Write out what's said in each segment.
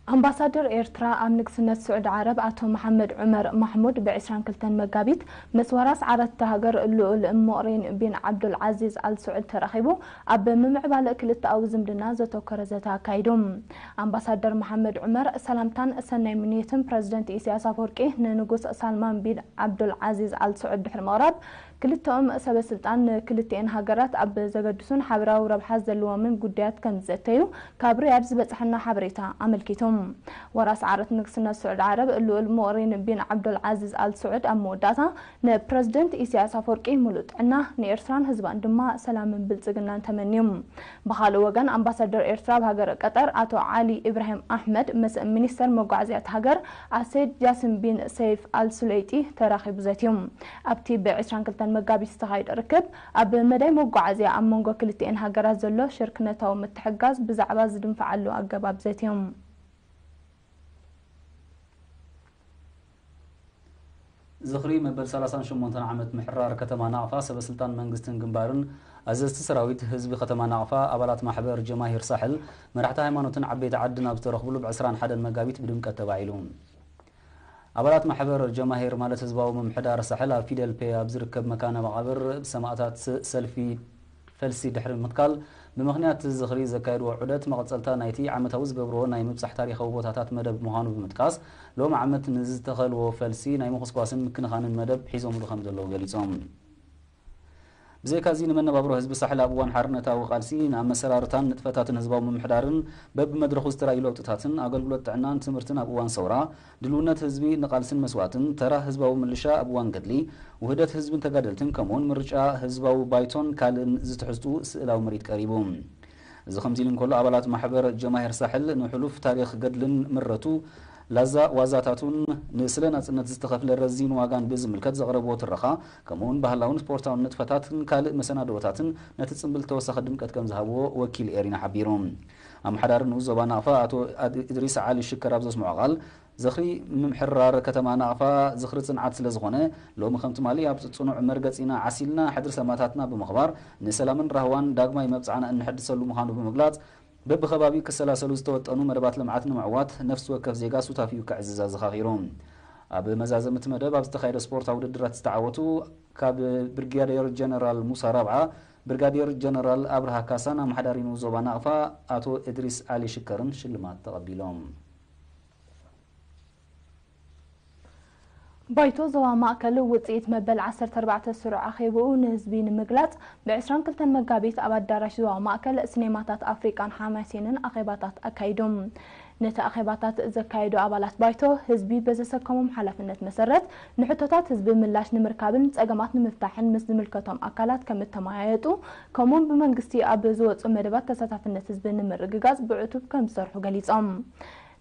ኣምባሳደር ኤርትራ ኣብ ንግስነት ስዑዲ ዓረብ ኣቶ መሓመድ ዑመር ማሕሙድ ብ ዕስራን ክልተን መጋቢት ምስ ወራስ ዓራት እታ ሃገር ልኡል ሙቕሪን ቢን ዓብዱል ዓዚዝ ኣል ስዑድ ተራኺቡ ኣብ ምምዕባል ክልተኣዊ ዝምድና ዘተኮረ ዘተ ኣካይዱ። ኣምባሳደር መሓመድ ዑመር ሰላምታን ሰናይ ምንዮትን ፕረዚደንት ኢሳያስ ኣፈወርቂ ንንጉስ ሳልማን ቢን ዓብዱል ዓዚዝ ኣል ስዑድ ድሕሪ ምቕራብ፣ ክልተኦም ሰበ ስልጣን ንክልቲኤን ሃገራት ኣብ ዘገድሱን ሓበራዊ ረብሓ ዘለዎምን ጉዳያት ከም ዝዘተዩ ካብ ሪያድ ዝበጽሐና ሓበሬታ ኣመልኪቱ። ወራስ ዓራት ንግስነት ስዑድ ዓረብ ልኡል ሙቕሪን ቢን ዓብዱል ዓዚዝ ኣል ስዑድ ኣብ መወዳእታ ንፕረዚደንት ኢሳያስ ኣፈወርቂ ሙሉእ ጥዕና፣ ንኤርትራን ህዝባን ድማ ሰላምን ብልጽግናን ተመንዩ። ብኻልእ ወገን ኣምባሳደር ኤርትራ ኣብ ሃገረ ቀጠር ኣቶ ዓሊ ኢብራሂም ኣሕመድ ምስ ሚኒስተር መጓዓዝያ እታ ሃገር ኣሰይድ ጃስም ቢን ሰይፍ ኣል ሱለይጢ ተራኺቡ ዘትዩ። ኣብቲ ብ ዕስራን ክልተን መጋቢት ዝተኻየደ ርክብ፣ ኣብ መዳይ መጓዓዝያ ኣብ መንጎ ክልቲኤን ሃገራት ዘሎ ሽርክነታዊ ምትሕግጋዝ ብዛዕባ ዝድንፍዓሉ ኣገባብ ዘትዮም። ዝኽሪ መበል ሰላሳን ሸሞንተን ዓመት ምሕራር ከተማ ናቕፋ ሰበ ስልጣን መንግስትን ግንባርን፣ ኣዘዝቲ ሰራዊት፣ ህዝቢ ከተማ ናቕፋ፣ ኣባላት ማሕበር ጀማሂር ሳሕል፣ መራሕቲ ሃይማኖትን ዓበይቲ ዓድን ኣብ ዝተረኽብሉ ብ ዕስራን ሓደን መጋቢት ብድምቀት ተባዒሉ። ኣባላት ማሕበር ጀማሂር ማለት ህዝባዊ ምምሕዳር ሳሕል ኣብ ፊደል ፔ ኣብ ዝርከብ መካነ መቓብር ሰማእታት ሰልፊ ፈልሲ ድሕሪ ምትካል ብምኽንያት ዝኽሪ ዘካየድዎ ዑደት መቐጸልታ ናይቲ ዓመታዊ ዝገብርዎ ናይ ምብጻሕ ታሪኻዊ ቦታታት መደብ ምዃኑ ብምጥቃስ፣ ሎም ዓመት ንዝተኸልዎ ፈልሲ ናይ ምኹስኳስን ምክንኻንን መደብ ሒዞምሉ ከም ዘለዉ ገሊጾም። ብዘይካዚ ንመነባብሮ ህዝቢ ሳሕል ኣብ እዋን ሓርነታዊ ቃልሲ ንኣመሰራርታን ንጥፈታትን ህዝባዊ ምምሕዳርን በብመድረኹ ዝተራእዩ ለውጥታትን ኣገልግሎት ጥዕናን ትምህርትን ኣብ እዋን ሰውራ ድልውነት ህዝቢ ንቃልስን መስዋእትን፣ ተራ ህዝባዊ ምልሻ ኣብ እዋን ገድሊ፣ ውህደት ህዝብን ተጋደልትን፣ ከምኡውን ምርጫ ህዝባዊ ባይቶን ካልእን ዝትሕዝትኡ ስእላዊ ምርኢት ቀሪቡ። እዚ ከምዚ ኢሉ እንከሎ፣ ኣባላት ማሕበር ጀማሂር ሳሕል ንሕሉፍ ታሪኽ ገድልን ምረቱ ላዛ ዋዛታቱን ንስለ ናጽነት ዝተኸፍለ ረዚን ዋጋን ብዝምልከት ዘቕረብዎ ትረኻ፣ ከምኡውን ባህላውን ስፖርታውን ንጥፈታትን ካልእ መሰናድኦታትን ነቲ ጽምብል ተወሳኺ ድምቀት ከም ዝሃብዎ ወኪል ኤሪና ሓቢሩ። ኣመሓዳሪ ንኡስ ዞባ ናቕፋ ኣቶ ኣድ-፣ እድሪስ ዓሊ ሽከር ኣብ ዘስምዖ ቃል፣ ዝኽሪ ምምሕራር ከተማ ናቕፋ ዝኽሪ ጽንዓት ስለ ዝኾነ፣ ሎሚ ከም ትማሊ ኣብ ጽኑዕ መርገጺና ዓሲልና ሕድሪ ሰማእታትና ብምኽባር ንሰላምን ራህዋን ዳግማይ መብጽዓና እንሕድሰሉ ምዃኑ ብምግላጽ፣ በብኸባቢኡ ክሰላሰሉ ዝተወጠኑ መደባት ልምዓት ንምዕዋት ነፍሲ ወከፍ ዜጋ ሱታፊኡ ከዕዝዝ ኣዘኻኺሩ። ኣብ መዛዘሚ እቲ መደብ ኣብ ዝተኻየደ ስፖርታዊ ውድድራት ዝተዓወቱ ካብ ብርጋዴር ጀነራል ሙሳ ራብዓ፣ ብርጋዴር ጀነራል ኣብርሃ ካሳን ኣመሓዳሪ ንኡስ ዞባ ናቕፋ ኣቶ እድሪስ ዓሊ ሽከርን ሽልማት ተቐቢሎም። ባይቶ ዞባ ማእከል ውጽኢት መበል ዓሰርተ ኣርባዕተ ስሩዕ ኣኼብኡ ንህዝቢ ንምግላጽ ብ ዕስራን ክልተን መጋቢት ኣብ ኣዳራሽ ዞባ ማእከል ሲኔማታት ኣፍሪቃን ሓማሴንን ኣኼባታት ኣካይዱ። ነቲ ኣኼባታት ዘካየዱ ኣባላት ባይቶ፣ ህዝቢ በዘሰከሞም ሓላፍነት መሰረት ንሕቶታት ህዝቢ ምላሽ ንምርካብን ጸገማት ንምፍታሕን ምስ ዝምልከቶም ኣካላት ከም እተመያየጡ፣ ከምኡውን ብመንግስቲ ኣብ ዝወጹ መደባት ተሳታፍነት ህዝቢ ንምርግጋጽ ብዕቱብ ከም ዝሰርሑ ገሊጾም።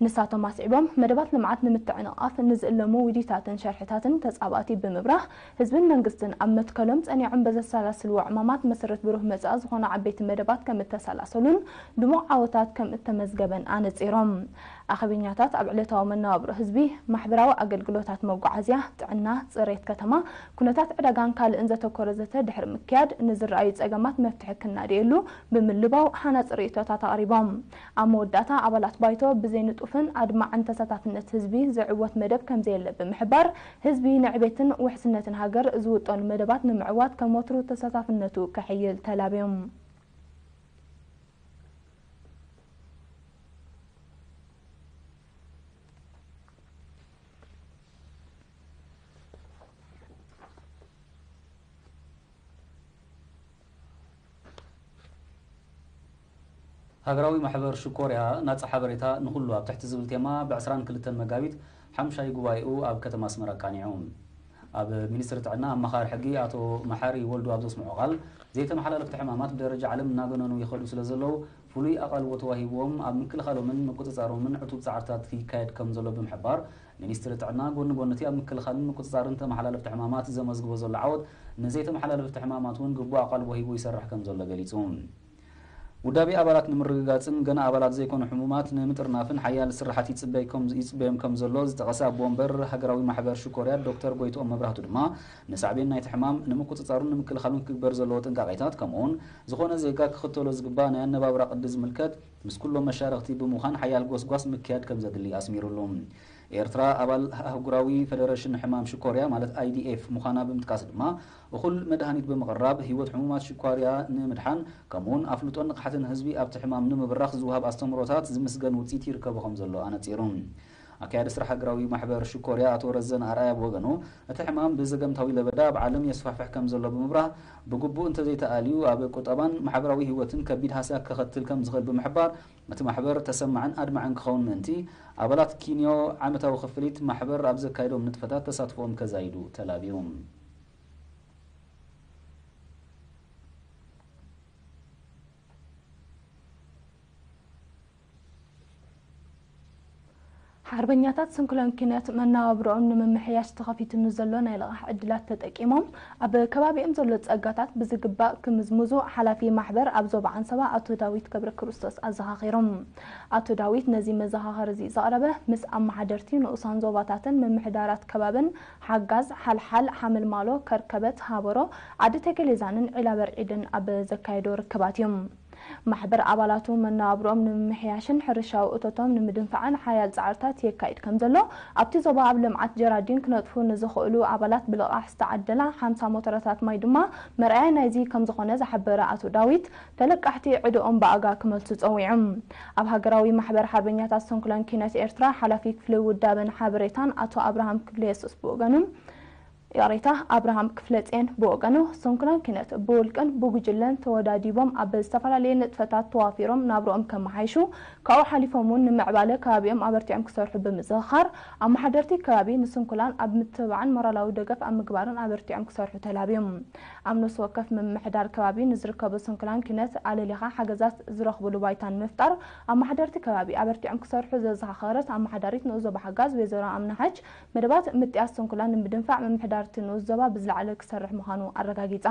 ንሳቶም ኣስዒቦም፣ መደባት ልምዓት ንምትዕንቓፍ ንዝእለሙ ውዲታትን ሸርሕታትን ተጻባእቲ ብምብራህ፣ ህዝብን መንግስትን ኣብ መትከሎም ጸኒዖም በዘሰላስልዎ ዕማማት መሰረት ብሩህ መጻኢ ዝኾኑ ዓበይቲ መደባት ከም እተሰላሰሉን ድሙቕ ዓወታት ከም እተመዝገበን ኣነጺሮም። ኣኼበኛታት ኣብ ዕለታዊ መነባብሮ ህዝቢ፣ ማሕበራዊ ኣገልግሎታት፣ መጓዓዝያ፣ ጥዕና፣ ጽሬት ከተማ፣ ኩነታት ዕዳጋን ካልእን ዘተኮረ ዘተ ድሕሪ ምክያድ፣ ንዝረኣዩ ጸገማት መፍትሒ ክናደየሉ ብምልባው ሃናጺ ርእይቶታት ኣቕሪቦም። ኣብ መወዳእታ ኣባላት ባይቶ ብዘይንጡፍን ኣድማዕን ተሳታፍነት ህዝቢ ዝዕወት መደብ ከምዘየለ ብምሕባር፣ ህዝቢ ንዕቤትን ውሕስነትን ሃገር ዝውጠኑ መደባት ንምዕዋት ከም ወትሩ ተሳታፍነቱ ከሕይል ተላብዮም። ሃገራዊ ማሕበር ሽኮርያ ናጻ ሓበሬታ ንኹሉ ኣብ ትሕቲ ዝብል ቴማ ብ ዕስራን ክልተን መጋቢት ሓምሻይ ጉባኤኡ ኣብ ከተማ ኣስመራ ኣቃኒዑ። ኣብ ሚኒስትሪ ጥዕና ኣማኻሪ ሕጊ ኣቶ መሓሪ ወልዱ ኣብ ዘስምዖ ቃል፣ ዘይተመሓላለፍቲ ሕማማት ብደረጃ ዓለም እናገነኑ ይኸዱ ስለ ዘለዉ፣ ፍሉይ ኣቓልቦ ተዋሂብዎም ኣብ ምክልኻሎምን ምቁጽጻሮምን ዕቱብ ጻዕርታት ይካየድ ከም ዘሎ ብምሕባር፣ ሚኒስትሪ ጥዕና ጎኒ ጎኒ እቲ ኣብ ምክልኻልን ምቁጽጻርን ተመሓላለፍቲ ሕማማት ዘመዝግቦ ዘሎ ዓወት፣ ንዘይተመሓላለፍቲ ሕማማት እውን ግቡእ ኣቓልቦ ሂቡ ይሰርሕ ከም ዘሎ ገሊጹ። ውዳቤ ኣባላት ንምርግጋጽን ገና ኣባላት ዘይኮኑ ሕሙማት ንምጥርናፍን ሓያል ስራሓት ይጽበይ ከም፣ ይጽበዮም ከም ዘሎ ዝጠቐሰ ኣቦ ወንበር ሃገራዊ ማሕበር ሽኮርያ ዶክተር ጎይትኦም መብራህቱ ድማ፣ ንሳዕቤን ናይቲ ሕማም ንምቁጽጻሩን ንምክልኻሉን ክግበር ዘለዎ ጥንቃቄታት፣ ከምኡውን ዝኾነ ዜጋ ክኽተሎ ዝግባእ ናይ ኣነባብራ ቅዲ ዝምልከት ምስ ኩሎም መሻርኽቲ ብምዃን ሓያል ጎስጓስ ምክያድ ከም ዘድሊ ኣስሚሩሉ። ኤርትራ ኣባል ኣህጉራዊ ፈደረሽን ሕማም ሽኮርያ ማለት ኣይ ዲ ኤፍ ምዃና ብምጥቃስ ድማ፣ እኹል መድሃኒት ብምቕራብ ህይወት ሕሙማት ሽኮርያ ንምድሓን፣ ከምኡውን ኣፍልጦን ንቕሓትን ህዝቢ ኣብቲ ሕማም ንምብራኽ ዝወሃብ ኣስተምህሮታት ዝምስገን ውፅኢት ይርከቦ ከም ዘሎ ኣነፂሩ። ኣካያዲ ስራሕ ሃገራዊ ማሕበር ሽኮርያ ኣቶ ረዘን ኣርኣያ ብወገኑ፣ እቲ ሕማም ብዘገምታዊ ለበዳ ኣብ ዓለም የስፋሕፍሕ ከም ዘሎ ብምብራህ፣ ብግቡእ እንተዘይተኣልዩ ኣብ ቁጠባን ማሕበራዊ ህይወትን ከቢድ ሃስያ ከኸትል ከም ዝኽእል ብምሕባር፣ እቲ ማሕበር ተሰማዕን ኣድማዕን ክኸውን ምእንቲ፣ ኣባላት ኪንዮ ዓመታዊ ክፍሊት ማሕበር ኣብ ዘካየዶም ንጥፈታት ተሳትፎኦም ከዛይዱ ተላብዩ። ሓርበኛታት ስንኩላን ኪነት መነባብሮኦም ንምምሕያሽ ተኸፊቱ ንዘሎ ናይ ልቓሕ ዕድላት ተጠቂሞም ኣብ ከባቢኦም ዘሎ ጸጋታት ብዝግባእ ክምዝምዙ ሓላፊ ማሕበር ኣብ ዞባ ዓንሰባ ኣቶ ዳዊት ገብረ ክርስቶስ ኣዘኻኺሮም። ኣቶ ዳዊት ነዚ መዘኻኸሪ እዚ ዘቕረበ ምስ ኣመሓደርቲ ንኡሳን ዞባታትን ምምሕዳራት ከባብን ሓጋዝ፣ ሓልሓል፣ ሓመልማሎ፣ ከርከበት፣ ሃበሮ፣ ዓዲ ተገሌዛንን ዒላበርዒድን ኣብ ዘካየዶ ርክባት እዩ። ማሕበር ኣባላቱ መነባብሮኦም ንምምሕያሽን ሕርሻዊ እቶቶም ንምድንፋዕን ሓያል ጻዕርታት የካይድ ከም ዘሎ፣ ኣብቲ ዞባ ኣብ ልምዓት ጀራዲን ክነጥፉ ንዝኽእሉ ኣባላት ብልቓሕ ዝተዓደላ ሓምሳ ሞተረታት ማይ ድማ መርኣያ ናይዚ ከም ዝኾነ ዝሓበረ ኣቶ ዳዊት፣ ተለቃሕቲ ዕድኦም ብኣጋ ክመልሱ ጸዊዖም። ኣብ ሃገራዊ ማሕበር ሓርበኛታት ስንኩላን ኪነት ኤርትራ ሓላፊ ክፍሊ ውዳበን ሓበሬታን ኣቶ ኣብርሃም ክፍለየሱስ ብወገኑ፣ ይቕሬታ፣ ኣብርሃም ክፍለጼን ብወገኑ፣ ስንኩላን ኪነት ብውልቅን ብጉጅለን ተወዳዲቦም ኣብ ዝተፈላለየ ንጥፈታት ተዋፊሮም ናብርኦም ከመሓይሹ፣ ካብኡ ሓሊፎም እውን ንምዕባለ ከባቢኦም ኣበርቲዖም ክሰርሑ ብምዝኽኻር፣ ኣመሓደርቲ ከባቢ ንስንኩላን ኣብ ምትብባዕን ሞራላዊ ደገፍ ኣብ ምግባርን ኣበርቲዖም ክሰርሑ ተላብዮም። ኣብ ነፍሲ ወከፍ ምምሕዳር ከባቢ ንዝርከቡ ስንኩላን ኪነት ኣለሊኻ ሓገዛት ዝረኽብሉ ባይታ ንምፍጣር ኣመሓደርቲ ከባቢ ኣበርቲዖም ክሰርሑ ዘዘኻኸረት ኣመሓዳሪት ንኡስ ዞባ ሓጋዝ ወይዘሮ ኣምና ሓጅ፣ መደባት ምጥያስ ስንኩላን ንምድንፋዕ ምምሕዳር እቲ ንኡስ ዞባ ብዝለዓለ ክሰርሕ ምዃኑ ኣረጋጊጻ።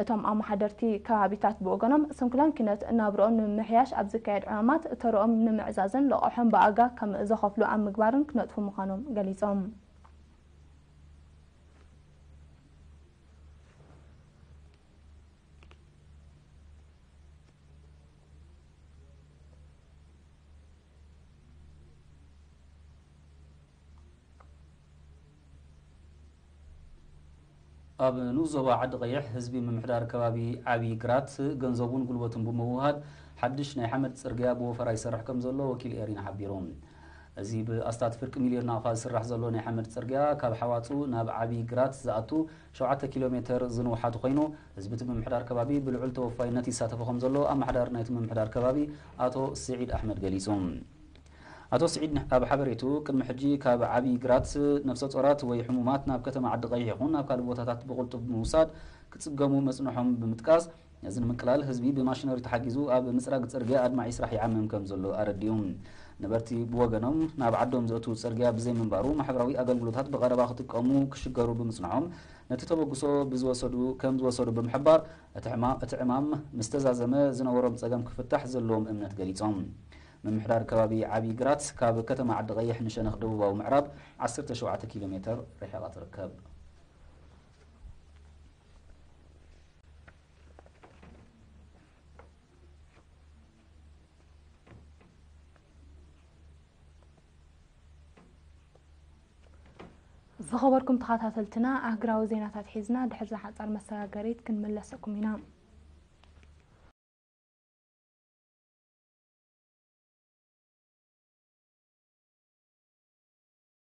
እቶም ኣመሓደርቲ ከባቢታት ብወገኖም፣ ስንኩላን ኪነት ናብርኦም ንምምሕያሽ ኣብ ዝካየድ ዕማማት ተርኦም ንምዕዛዝን ልቓሖም ብኣጋ ከም ዘኸፍሉ ኣብ ምግባርን ክነጥፉ ምዃኖም ገሊጾም። ኣብ ንኡስ ዞባ ዓዲ ቀይሕ ህዝቢ ምምሕዳር ከባቢ ዓብዪ ግራት ገንዘቡን ጉልበቱን ብምውህሃድ ሓድሽ ናይ ሓመድ ጽርግያ ብወፈራ ይሰርሕ ከም ዘሎ ወኪል ኤሪና ሓቢሩ። እዚ ብኣስታት ፍርቂ ሚልዮን ናቕፋ ዝስራሕ ዘሎ ናይ ሓመድ ጽርግያ ካብ ሓዋጹ ናብ ዓብዪ ግራት ዝኣቱ ሸውዓተ ኪሎ ሜተር ዝንውሓቱ ኮይኑ፣ ህዝቢ እቲ ምምሕዳር ከባቢ ብልዑል ተወፋይነት ይሳተፎ ከም ዘሎ ኣመሓዳሪ ናይቲ ምምሕዳር ከባቢ ኣቶ ስዒድ ኣሕመድ ገሊጹ። ኣቶ ስዒድ ኣብ ሓበሬቱ፣ ቅድሚ ሕጂ ካብ ዓብዪ ግራት ነፍሰ ጾራት ወይ ሕሙማት ናብ ከተማ ዓዲ ቀይሕ ይኹን ናብ ካልእ ቦታታት ብቕልጡፍ ብምውሳድ ክጽገሙ መጽንሖም ብምጥቃስ፣ ነዚ ንምቅላል ህዝቢ ብማሽነሪ ተሓጊዙ ኣብ ምጽራግ ጽርግያ ኣድማዒ ስራሕ ይዓምም ከም ዘሎ ኣረዲኡ። ነበርቲ ብወገኖም፣ ናብ ዓዶም ዘእትዉ ጽርግያ ብዘይምንባሩ ማሕበራዊ ኣገልግሎታት ብቐረባ ክጥቀሙ ክሽገሩ ብምጽንሖም፣ ነቲ ተበግሶ ብዝወሰዱ ከም ዝወሰዱ ብምሕባር፣ እቲ ዕማ-፣ እቲ ዕማም ምስ ተዛዘመ ዝነበሮም ጸገም ክፍታሕ ዘለዎም እምነት ገሊጾም። ምምሕዳር ከባቢ ዓብዪ ግራት ካብ ከተማ ዓዲ ቀይሕ ንሸነኽ ደቡባዊ ምዕራብ ዓሰርተ ሸውዓተ ኪሎ ሜተር ርሒቓ ትርከብ። ዝኸበርኩም ተኸታተልትና፣ ኣህግራዊ ዜናታት ሒዝና ድሕሪ ሓጻር መሰጋገሪት ክንምለሰኩም ኢና።